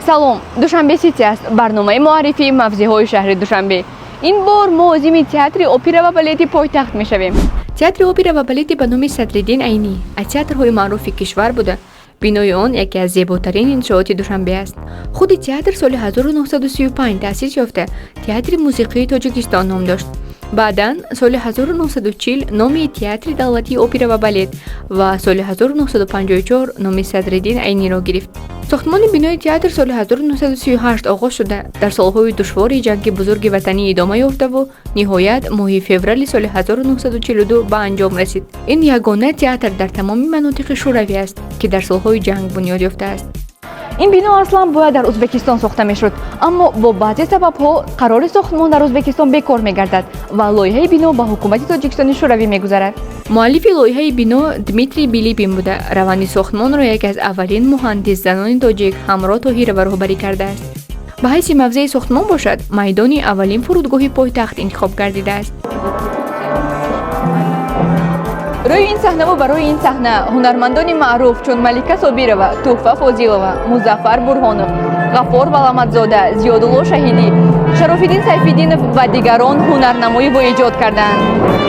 Салом, Душанбе Сити аст, барномаи муаррифии мавзеъҳои шаҳри Душанбе. Ин бор мо озими Театри опера ва балети пойтахт мешавем. Театри опера ва балети ба номи Садриддин Айнӣ аз театрҳои маъруфи кишвар буда, бинои он яке аз зеботарин иншооти Душанбе аст. Худи театр соли 1935 таъсис ёфта, Театри мусиқии Тоҷикистон ном дошт. Баъдан соли 1940 номи Театри давлатии опера ва балет ва соли 1954 номи Садриддин Айниро гирифт. Сохтмони бинои театр соли 1938 оғоз шуда, дар солҳои душвори Ҷанги Бузурги Ватанӣ идома ёфтаву ниҳоят моҳи феврали соли 1942 ба анҷом расид. Ин ягона театр дар тамоми манотиқи Шӯравӣ аст, ки дар солҳои ҷанг бунёд ёфтааст. Ин бино аслан бояд дар Ӯзбекистон сохта мешуд, аммо бо баъзе сабабҳо қарори сохтмон дар Ӯзбекистон бекор мегардад ва лоиҳаи бино ба ҳукумати Тоҷикистони Шӯравӣ мегузарад. Муаллифи лоиҳаи бино Дмитрий Билибин буда, раванди сохтмонро яке аз аввалин муҳандисзанони тоҷик Ҳамро Тоҳирова роҳбарӣ кардааст. Ба ҳайси мавзеи сохтмон бошад, майдони аввалин фурудгоҳи пойтахт интихоб гардидааст. Рӯи ин саҳнаву барои ин саҳна ҳунармандони маъруф чун Малика Собирова, Туҳфа Фозилова, Музаффар Бурҳонов, Ғаффор Валаматзода, Зиёдулло Шаҳидӣ, Шарофиддин Сайфиддинов ва дигарон ҳунарнамоӣ бо эҷод карданд.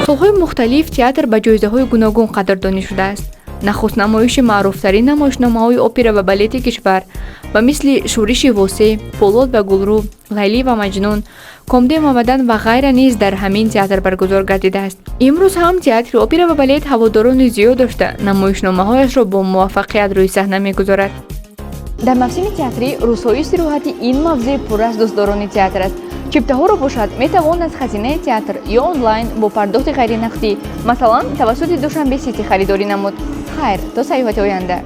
Солҳои мухталиф театр ба ҷоизаҳои гуногун қадрдонӣ шудааст. Нахуст намоиши маъруфтарин намоишномаҳои опера ва балети кишвар ба мисли «Шӯриши Восеъ», «Пӯлод ва Гулрӯ», «Лайлӣ ва Маҷнун», «Комде Мамадан» ва ғайра низ дар ҳамин театр баргузор гардидааст. Имрӯз ҳам Театри опера ва балет ҳаводорони зиёд дошта, намоишномаҳояшро бо муваффақият рӯи саҳна мегузорад. Дар мавсими театрӣ рӯзҳои истироҳатӣ ин мавзеъ пур аз дӯстдорони театр аст. Чиптаҳоро бошад, метавон аз хазинаи театр ё онлайн бо пардохти ғайринақдӣ, масалан, тавассути Душанбе Сити харидорӣ намуд. Хайр, то сайёҳати оянда.